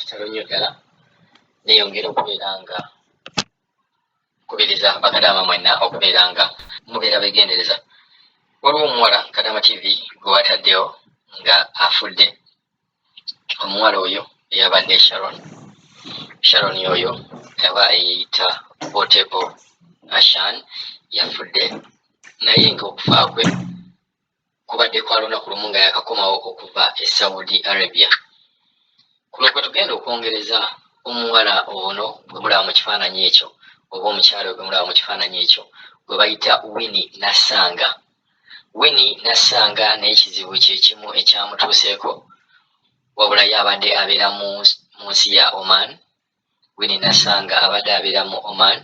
Kitalo nnyo ddala. Neyongera okubeera nga nkubiriza bakadaama mwenna okubeera nga mubeera begendereza. Waliwo omuwala Kadaama TV gwe wataddewo nga afudde. Omuwala oyo eyabadde Sharon. Sharon oyo aba eyeyita Portable Ashan yafudde, naye nga okufa kwe kubadde kwa lunaku lumu nga yakakomawo okuva e Saudi Arabia. Kuno kwe tugenda okwongereza omuwala ono gwe mulaba mu kifaananyi ekyo, oba omukyala gwe mulaba mu kifaananyi ekyo gwe bayita Winnie Nassanga. Winnie Nassanga naye ekizibu kye kimu ekyamutuuseeko, wabula ye abadde abeera mu nsi ya Oman. Winnie Nassanga abadde abeera mu Oman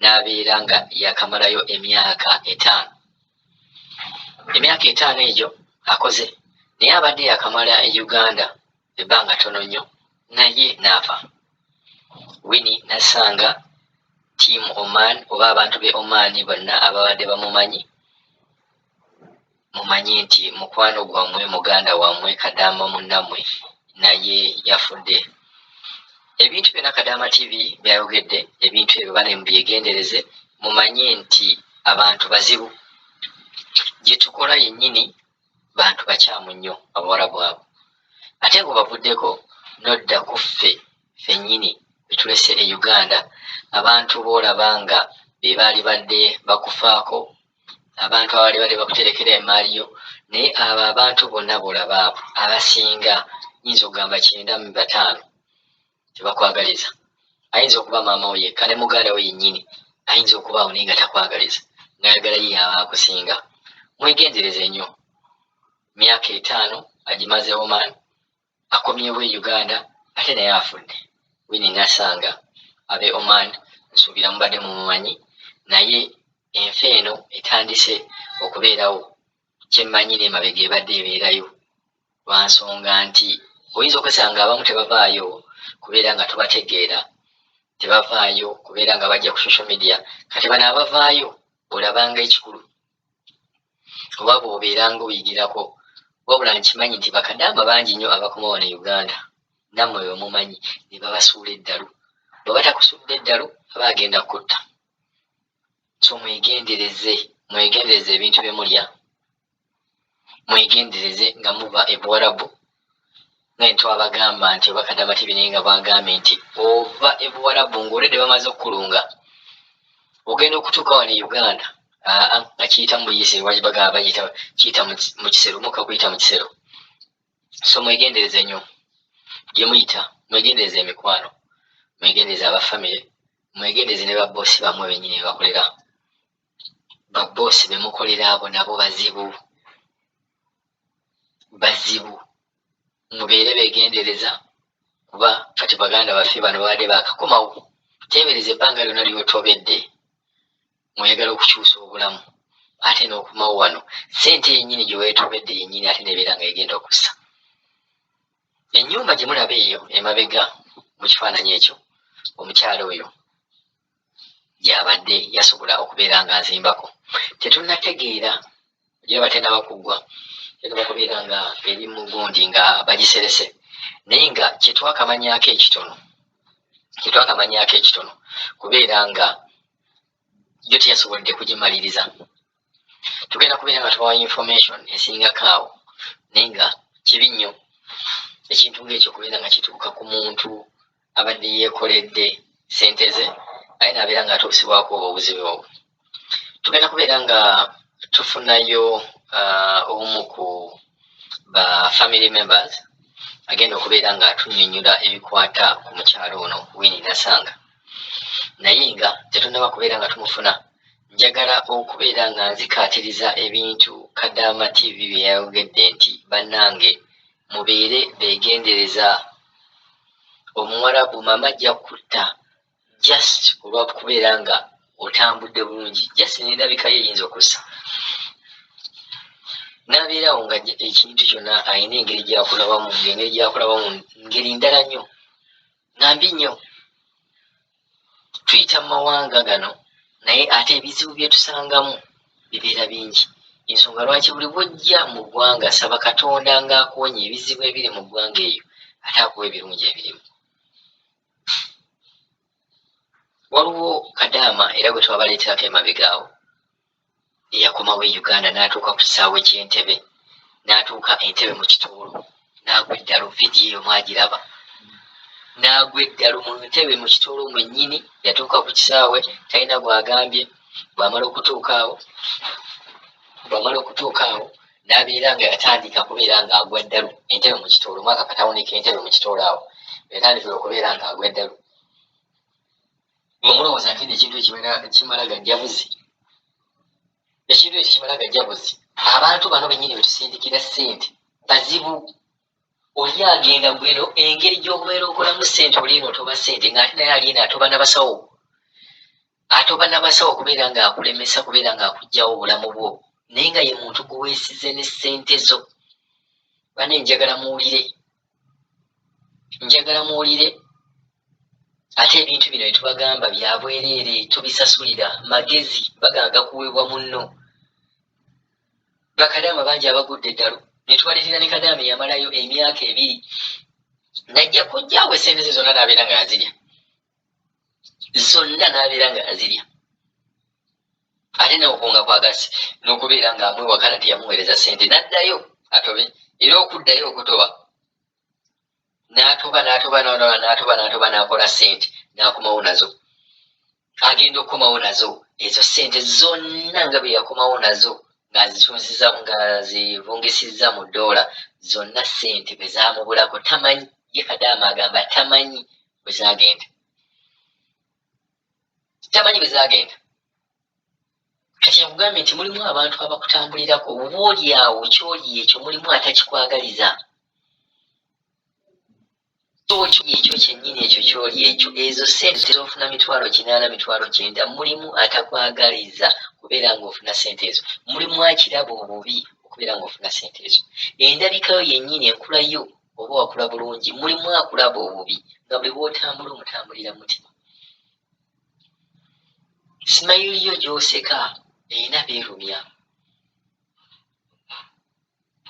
n'abeera nga yakamalayo emyaka 5. Emyaka 5 egyo akoze, naye abadde yakamala e Uganda ebbanga ttono nnyo naye n'afa. Winnie Nassanga, team Oman oba abantu b'e Oman bonna ababadde bamumanyi, mumanye nti mukwano gwammwe, muganda wammwe, kadaama munnammwe naye yafudde. Ebintu byonna Kadaama TV byayogedde, ebintu ebyo bane mubyegendereze, mumanye nti abantu bazibu. Gye tukola yennyini bantu bakyamu nnyo Abawarabu abo. Ate ng'obavuddeko n'odda ku ffe ffennyini betulese e Uganda, abantu b'olaba nga be baali badde bakufaako, abantu abaali badde bakuterekera emmaali yo, naye abo abantu bonna b'olaba abo abasinga nyinza okugamba 95 tebakwagaliza. Ayinza okuba maama wo yekka ne muganda we yennyini ayinza okubaawo naye nga takwagaliza, ng'ayagala ye yaba akusinga. Mwegendereze nnyo. Myaka 5 agimaze Oman, akomyewo e Uganda ate naye afudde. Winnie Nassanga abe Oman, nsuubira mubadde mumumanyi, naye enfa eno etandise okubeerawo kyemmanyi n'emabega ebadde ebeerayo lwa nsonga nti oyinza okwesanga abamu tebavaayo kubeera nga tubategeera, tebavaayo kubeera nga bajja ku social media. Kati bano abavaayo olabanga ekikulu oba bw'obeera ng'oyigirako, wabula nkimanyi nti bakadaama bangi nnyo abakoma wano e Uganda nammwe bwe mumanyi ne babasuula eddalu. Bwe batakusudde eddalu aba agenda kutta. So mwegendereze, mwegendereze ebintu bye mulya, mwegendereze nga muva e Buwarabu. Nga twabagamba nti oba Kadaama TV naye nga bwagambye nti ova e Buwarabu ng'olwedde bamaze okukulunga, ogenda okutuuka wano e Uganda aa nga kiyita mu buyise, bagamba bagiyita kiyita mu kisero, mukka kuyita mu kisero. So mwegendereze nnyo gye muyita, mwegendereze emikwano, mwegendereze aba famire, mwegendereze ne babboosi bammwe bennyini be bakolera. Babboosi be mukolera abo nabo bazibu, bazibu. Mubeere beegendereza kuba kati baganda baffe bano babadde baakakomawo. Teebereza ebbanga lyonna ly'otobedde ng'oyagala okukyusa obulamu ate n'okomawo wano, ssente yennyini gye weetobedde yennyini ate n'ebeera nga egenda okussa. Ennyumba gye mulaba eyo emabega mu kifaananyi ekyo, omukyala oyo gy'abadde yasobola okubeera ng'azimbako. Tetunnategeera giraba tennaba kuggwa, tennaba kubeera nga eri mu gundi nga bagiserese, naye nga kye twakamanyaako ekitono, kye twakamanyaako ekitono kubeera nga yo teyasobodde kugimaliriza. Tugenda kubeera nga tubawa information esingako awo, naye nga kibi nnyo ekintu ng'ekyo kubeera nga kituuka ku muntu abadde yeekoledde ssente ze aye n'abeera ng'atuusibwako obwo obuzibu obwo. Tugenda kubeera nga tufunayo omu ku ba family members agenda okubeera ng'atunnyonnyola ebikwata ku mukyala ono Winnie Nassanga, naye nga tetunnaba kubeera nga tumufuna. Njagala okubeera nga nzikaatiriza ebintu Kadaama TV bye yayogedde nti bannange mubeere beegendereza, Omuwarabu mama ajja kutta just olwakubeera nga otambudde bulungi, just n'endabika ye eyinza okussa n'abeerawo nga ekintu kyonna alina engeri gy'akulabamu, ng'engeri gy'akulabamu ngeri ndala nnyo nga mbi nnyo. Tuyita mu mawanga gano naye ate ebizibu bye tusangamu bibeera bingi. Ensonga lwaki buli bw'ojja mu ggwanga saba Katonda ng'akuwonya ebizibu ebiri mu ggwanga eyo ate akuwa ebirungi ebirimu. Waliwo kadaama era gwe twabaleeterako emabega awo eyakomawo e Uganda n'atuuka ku kisaawe ky'Entebe, n'atuuka Entebe mu kitoolo n'agwa eddalu. Vidiyo eyo mwagiraba, n'agwa eddalu mu ntebe mu kitoolo mwennyini. Yatuuka ku kisaawe talina gw'agambye. Bw'amala okutuuka awo, bw'amala okutuuka awo n'abeera nga yatandika kubeera ng'agwa ddalu Entebe mu kitoolo, mwaka katawuni k'Entebe mu kitoolo awo yatandikira okubeera ng'agwa eddalu. Mwe mulowooza nti ekintu ekimala gajjabuzi, ekintu ekyo kimala gajjabuzi. Abantu bano bennyini betusindikira ssente bazibu. Oli agenda gweno engeri gy'okubeera okolamu ssente, oli eno otoba ssente ng'ate naye ali eno atoba nabasawo, atoba nabasawo okubeera ng'akulemesa kubeera ng'akuggyawo obulamu bwo, naye nga ye muntu gwe weesize ne ssente zo. Bane, njagala muwulire, njagala muwulire. Ate ebintu bino byetubagamba bya bwereere, tubisasulira magezi baganga gakuweebwa munno. Bakadaama bangi abagudde eddalu, netubaleetera ne kadaama eyamalayo emyaka 2 najja kujjaawo esente ze zonna n'abeera nga yazirya zonna, n'abeera nga yazirya, ate n'okwonga kwagasi n'okubeera ng'amwewakana teyamuweereza ssente, n'addayo atobe. Era okuddayo okutoba n'atoba n'atoba n'atoba n'atoba n'atoba n'akola ssente n'akomawo nazo. Agenda okukomawo nazo ezo ssente zonna nga bwe yakomawo nazo ng'azitunziza ng'azivungisizza mu ddoola, zonna ssente bwe zaamubulako tamanyi. Ye kadaama agamba tamanyi bwe zaagenda, tamanyi bwe zaagenda. Kati nkugambye nti mulimu abantu abakutambulirako, oba oli awo kyoli ekyo mulimu atakikwagaliza. Kyoli ekyo kyennyini ekyo kyoli ekyo, ezo ssente z'ofuna 800,000, 90,000, mulimu atakwagaliza kubeera ng'ofuna ssente ezo. Mulimu akiraba obubi okubeera ng'ofuna ssente ezo. Endabikayo yennyini, enkula yo, oba wakula bulungi, mulimu akulaba obubi nga buli bw'otambula omutambulira mutima. Smile yo gy'oseka erina beerumya.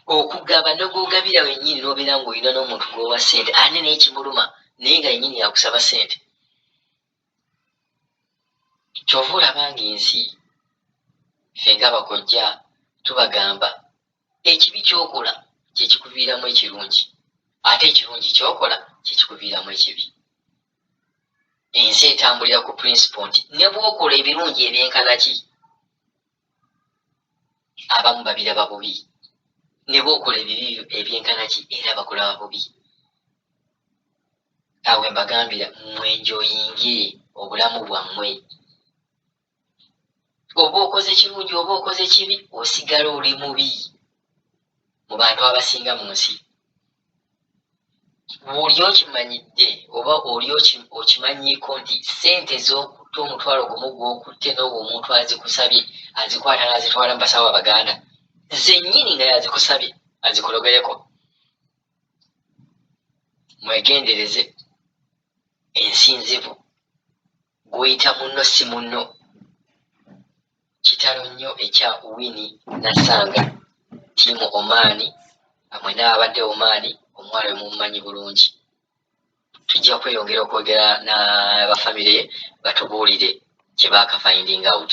Okugaba nogwogabira wennyini n'obeera ng'olina n'omuntu gw'owa ssente ate naye kimuluma, naye nga yennyini yakusaba ssente. Kyova olaba ng'ensi ffe ng'abakojja tubagamba ekibi ky'okola kye kikuviiramu ekirungi, ate ekirungi ky'okola kye kikuviiramu ekibi. Ensi etambulira ku principle nti ne bw'okola ebirungi ebyenkana ki, abamu babiraba bubi, ne bw'okola ebibi ebyenkana ki era bakulaba bubi. Awo mbagambira mwenjoyinge obulamu bwammwe. Oba okoze kirungi oba okoze kibi, osigala oli mubi mu bantu abasinga mu nsi. Bw'oli okimanyidde oba oli okimanyiiko nti ssente z'okutta 10,000 gw'okutte n'obwo omuntu azikusabye azikwata n'azitwala mu basawo Abaganda zennyini nga yazikusabye azikulogereko. Mwegendereze, ensi nzibu, gw'oyita munno si munno. Kitalo nnyo ekya Winnie Nassanga, ttiimu Oman, mwenna abadde Oman, omuwala oyo mumumanyi bulungi. Tujja kweyongera okwogera n'abafamire ye batubuulire kye baaka finding out.